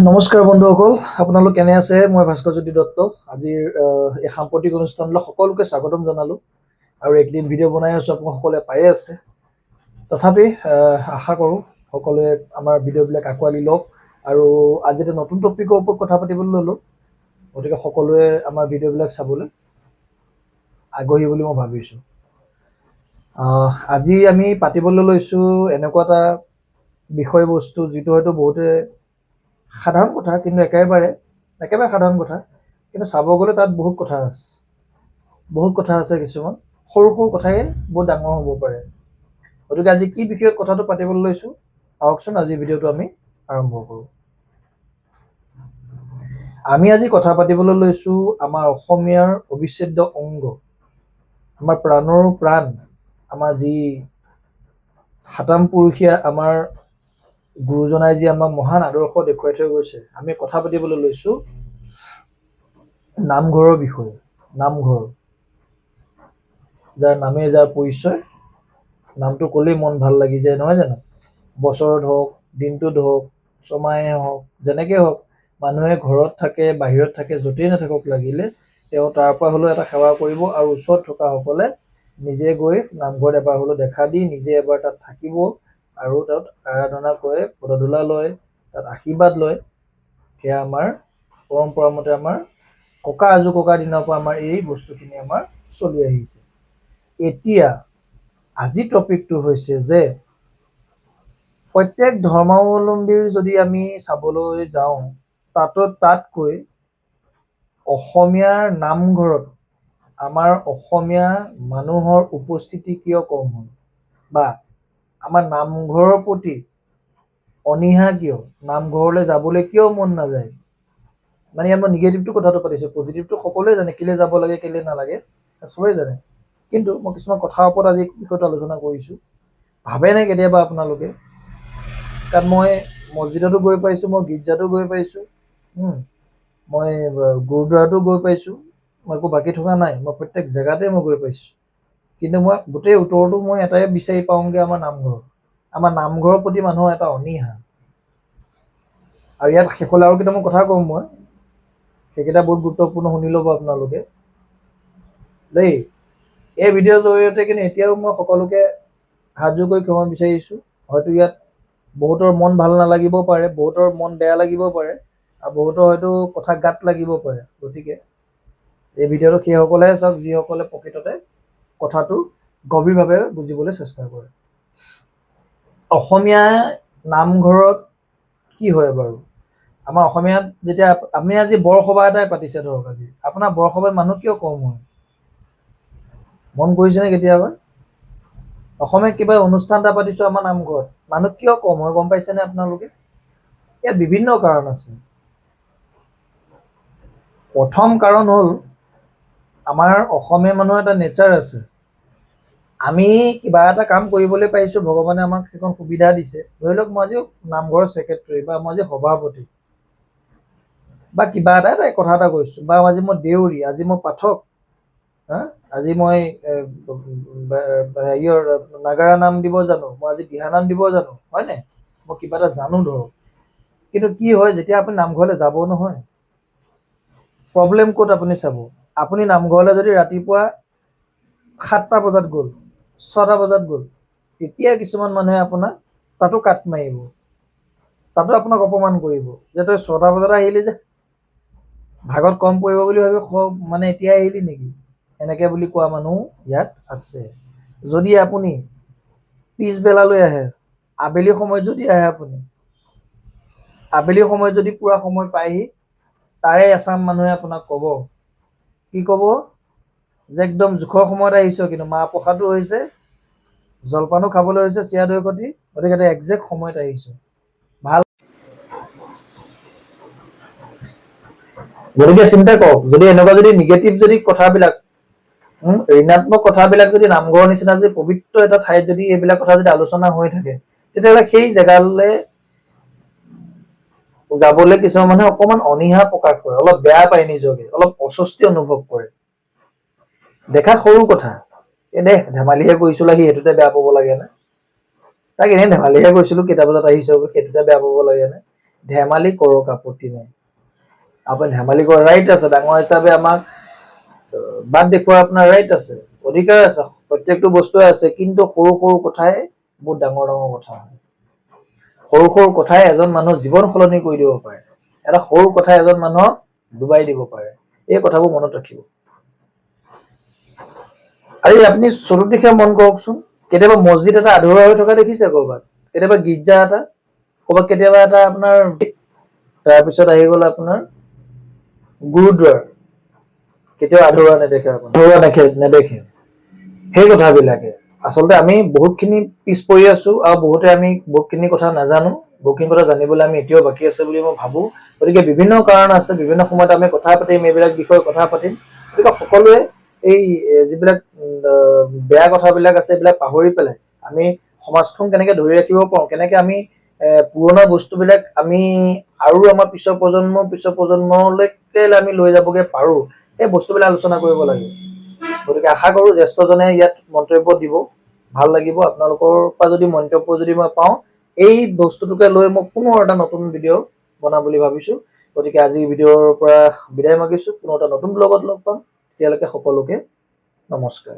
নমস্কাৰ বন্ধুসকল, আপোনালোক কেনে আছে? মই ভাস্কৰজ্যোতি দত্ত। আজিৰ এই সাম্প্ৰতিক অনুষ্ঠানলৈ সকলোকে স্বাগতম জনালোঁ। আৰু এইকেইদিন ভিডিঅ' বনাই আছোঁ, আপোনালোক সকলোৱে পায়ে আছে। তথাপি আশা কৰোঁ সকলোৱে আমাৰ ভিডিঅ'বিলাক আঁকোৱালি লওক। আৰু আজি এটা নতুন টপিকৰ ওপৰত কথা পাতিবলৈ ল'লোঁ, গতিকে সকলোৱে আমাৰ ভিডিঅ'বিলাক চাবলৈ আগ্ৰহী বুলি মই ভাবিছোঁ। আজি আমি পাতিবলৈ লৈছোঁ এনেকুৱা এটা বিষয়বস্তু, যিটো হয়তো বহুতে সাধাৰণ কথা, কিন্তু একেবাৰে একেবাৰে সাধাৰণ কথা, কিন্তু চাব গ'লে তাত বহুত কথা আছে, বহুত কথা আছে। কিছুমান সৰু সৰু কথাই বহুত ডাঙৰ হ'ব পাৰে। গতিকে আজি কি বিষয়ত কথাটো পাতিবলৈ লৈছোঁ, আহকচোন আজি ভিডিঅ'টো আমি আৰম্ভ কৰোঁ। আমি আজি কথা পাতিবলৈ লৈছোঁ আমাৰ অসমীয়াৰ অবিচ্ছেদ্য অংগ, আমাৰ প্ৰাণৰো প্ৰাণ, আমাৰ যি সাতামপুৰুষীয়া আমাৰ গুৰুজনাই যি আমাক মহান আদৰ্শ দেখুৱাই থৈ গৈছে, আমি কথা পাতিবলৈ লৈছোঁ নামঘৰৰ বিষয়ে। নামঘৰ, যাৰ নামে যাৰ পৰিচয়, নামটো ক'লেই মন ভাল লাগি যায়, নহয় জানো? বছৰত হওক, দিনটোত হওক, ছমাহে হওক, যেনেকৈ হওক, মানুহে ঘৰত থাকে, বাহিৰত থাকে, য'তেই নাথাকক লাগিলে তেওঁ তাৰ পৰা হ'লেও এটা সেৱা কৰিব। আৰু ওচৰত থকাসকলে নিজে গৈ নামঘৰত এবাৰ হ'লেও দেখা দি নিজে এবাৰ তাত থাকিব আৰু তাত আৰাধনা কৰে, পদধূলা লয়, তাত আশীৰ্বাদ লয়। সেয়া আমাৰ পৰম্পৰা মতে আমাৰ ককা আজো ককাৰ দিনৰ পৰা আমাৰ এই বস্তুখিনি আমাৰ চলি আহিছে। এতিয়া আজি টপিকটো হৈছে যে প্ৰত্যেক ধৰ্মাৱলম্বীৰ যদি আমি চাবলৈ যাওঁ, তাতো তাতকৈ অসমীয়াৰ নামঘৰত আমাৰ অসমীয়া মানুহৰ উপস্থিতি কিয় কম হয়, বা আমাৰ নামঘৰৰ প্ৰতি অনীহা কিয়, নামঘৰলৈ যাবলৈ কিয় মন নাযায়? মানে ইয়াত মই নিগেটিভটো কথাটো পাতিছোঁ, পজিটিভটো সকলোৱে জানে কেলৈ যাব লাগে কেলৈ নালাগে চবেই জানে। কিন্তু মই কিছুমান কথাৰ ওপৰত আজি বিষয়টো আলোচনা কৰিছোঁ। ভাবেনে কেতিয়াবা আপোনালোকে? কাৰণ মই মছজিদতো গৈ পাইছোঁ, মই গীৰ্জাতো গৈ পাইছোঁ, মই গুৰুদ্বাৰতো গৈ পাইছোঁ, মই একো বাকী থকা নাই, মই প্ৰত্যেক জেগাতে মই গৈ পাইছোঁ। কিন্তু মই গোটেই উত্তৰটো মই এটাই বিচাৰি পাওঁগৈ, আমাৰ নামঘৰ। আমাৰ নামঘৰৰ প্ৰতি মানুহৰ এটা অনীহা। আৰু ইয়াত শেষলৈ আৰু কেইটামান কথা ক'ম মই, সেইকেইটা বহুত গুৰুত্বপূৰ্ণ, শুনি ল'ব আপোনালোকে দেই। এই ভিডিঅ'ৰ জৰিয়তে কিন্তু এতিয়াও মই সকলোকে হাতযোৰ কৰি ক্ষমা বিচাৰিছোঁ। হয়তো ইয়াত বহুতৰ মন ভাল নালাগিব পাৰে, বহুতৰ মন বেয়া লাগিব পাৰে, আৰু বহুতৰ হয়তো কথা গাত লাগিব পাৰে। গতিকে এই ভিডিঅ'টো সেইসকলেহে চাওক যিসকলে প্ৰকৃততে কথাটো গভীৰভাৱে বুজিবলৈ চেষ্টা কৰে। অসমীয়া নামঘৰত কি হয় বাৰু? আমাৰ অসমীয়াত যেতিয়া আমি আজি বৰসভা এটাই পাতিছে ধৰক, আজি আপোনাৰ বৰসভাত মানুহ কিয় কম হয়, মন কৰিছেনে কেতিয়াবা? অসমীয়া কিবা অনুষ্ঠান এটা পাতিছোঁ আমাৰ নামঘৰত, মানুহ কিয় কম হয় গম পাইছেনে আপোনালোকে? ইয়াত বিভিন্ন কাৰণ আছে। প্ৰথম কাৰণ হ'ল আমাৰ অসমীয়া মানুহৰ এটা নেচাৰ আছে। আমি কিবা এটা কাম কৰিবলৈ পাৰিছোঁ, ভগৱানে আমাক সেইখন সুবিধা দিছে। ধৰি লওক মই আজি নামঘৰৰ ছেক্ৰেটেৰী বা মই আজি সভাপতি বা কিবা এটা কথা এটা কৈছোঁ, বা আজি মই দেউৰী, আজি মই পাঠক, হা, আজি মই হেৰিয়ৰ নাগাৰা নাম দিব জানো, মই আজি দিহা নাম দিব জানো, হয়নে? মই কিবা এটা জানো ধৰক। কিন্তু কি হয়, যেতিয়া আপুনি নামঘৰলৈ যাব নহয়, প্ৰব্লেম ক'ত আপুনি চাব। আপুনি নামঘৰলৈ যদি ৰাতিপুৱা 7টা বজাত গ'ল, 6টা বজাত গ'ল, তেতিয়া কিছুমান মানুহে আপোনাক তাতো কাট মাৰিব, তাতো আপোনাক অপমান কৰিব যে তই 6টা বজাত আহিলি যে, ভাগত কম পৰিব বুলি ভাবি মানে এতিয়া আহিলি নেকি, এনেকে বুলি কোৱা মানুহ ইয়াত আছে। যদি আপুনি পিছবেলালৈ আহে, আবেলি সময়ত যদি আহে, আপুনি আবেলি সময়ত যদি পূৰা সময় পায়হি, তাৰে এচাম মানুহে আপোনাক ক'ব, কি ক'ব যে একদম জোখৰ সময়ত আহিছ, কিন্তু মাহ প্ৰসাদো হৈছে, জলপানো খাবলৈ হৈছে, চিৰা দৈ সৈতে, গতিকে তই একজেক্ট সময়ত আহিছ, ভাল। গতিকে চিন্তা কৰক, যদি এনেকুৱা যদি নিগেটিভ যদি কথাবিলাক, ঋণাত্মক কথাবিলাক যদি নামঘৰৰ নিচিনা যদি পবিত্ৰ এটা ঠাইত যদি এইবিলাক কথা যদি আলোচনা হৈ থাকে, তেতিয়াহ'লে সেই জেগালৈ যাবলৈ কিছুমান মানুহে অকণমান অনীহা প্ৰকাশ কৰে, অলপ বেয়া পায় নিজকে, অলপ অস্বস্তি অনুভৱ কৰে। দেখাত সৰু কথা, এই দে ধেমালিহে কৰিছিলো আহি, সেইটোতে বেয়া পাব লাগে নে? তাক এনেই ধেমালিহে কৰিছিলো, কেইটা বজাত আহিছ সেইটোতে বেয়া পাব লাগে নে? ধেমালি কৰক, আপত্তি নাই। আপুনি ধেমালি কৰা ৰাইট আছে, ডাঙৰ হিচাপে আমাক বাট দেখুওৱাৰ আপোনাৰ ৰাইট আছে, অধিকাৰ আছে, প্ৰত্যেকটো বস্তুৱে আছে। কিন্তু সৰু সৰু কথাই বহুত ডাঙৰ ডাঙৰ কথা হয়। সৰু সৰু কথাই এজন মানুহৰ জীৱন সলনি কৰি দিব পাৰে। এটা সৰু কথাই এজন মানুহক ডুবাই দিব পাৰে। এই কথাবোৰ মনত ৰাখিব। আৰু আপুনি চতুৰ্দিশে মন কৰকচোন, কেতিয়াবা মছজিদ এটা আধৰুৱা হৈ থকা দেখিছে ক'ৰবাত, কেতিয়াবা গীৰ্জা এটা ক'ৰবাত, কেতিয়াবা এটা আপোনাৰ, তাৰপিছত আহি গ'ল আপোনাৰ গুৰুদ্বাৰ, কেতিয়াও আধৰুৱা নেদেখে আপুনি, আধৰুৱা নেদেখে। সেই কথাবিলাকে আচলতে আমি বহুতখিনি পিছ পৰি আছো আৰু বহুতে আমি বহুতখিনি কথা নাজানো, বহুতখিনি কথা জানিবলৈ আমি এতিয়াও বাকী আছে বুলি মই ভাবো। গতিকে বিভিন্ন কাৰণ আছে, বিভিন্ন সময়ত আমি কথা পাতিম, এইবিলাক বিষয়ে কথা পাতিম। গতিকে সকলোৱে এই যিবিলাক বেয়া কথাবিলাক আছে, এইবিলাক পাহৰি পেলাই আমি সমাজখন কেনেকে ধৰি ৰাখিব পাৰোঁ, কেনেকে আমি পুৰণা বস্তুবিলাক আমি আৰু আমাৰ পিছৰ প্ৰজন্মলৈকে আমি লৈ যাবগে পাৰোঁ, সেই বস্তুবিলাক আলোচনা কৰিব লাগে। গতিকে আশা কৰোঁ জ্যেষ্ঠজনে ইয়াত মন্তব্য দিব, ভাল লাগিব। আপোনালোকৰ পৰা যদি মন্তব্য যদি মই পাওঁ, এই বস্তুটোকে লৈ মই পুনৰ এটা নতুন ভিডিঅ' বনাম বুলি ভাবিছোঁ। গতিকে আজিৰ ভিডিঅ'ৰ পৰা বিদায় মাগিছোঁ। পুনৰ এটা নতুন ব্লগত লগ পাম। তেতিয়ালৈকে সকলোকে নমস্কাৰ।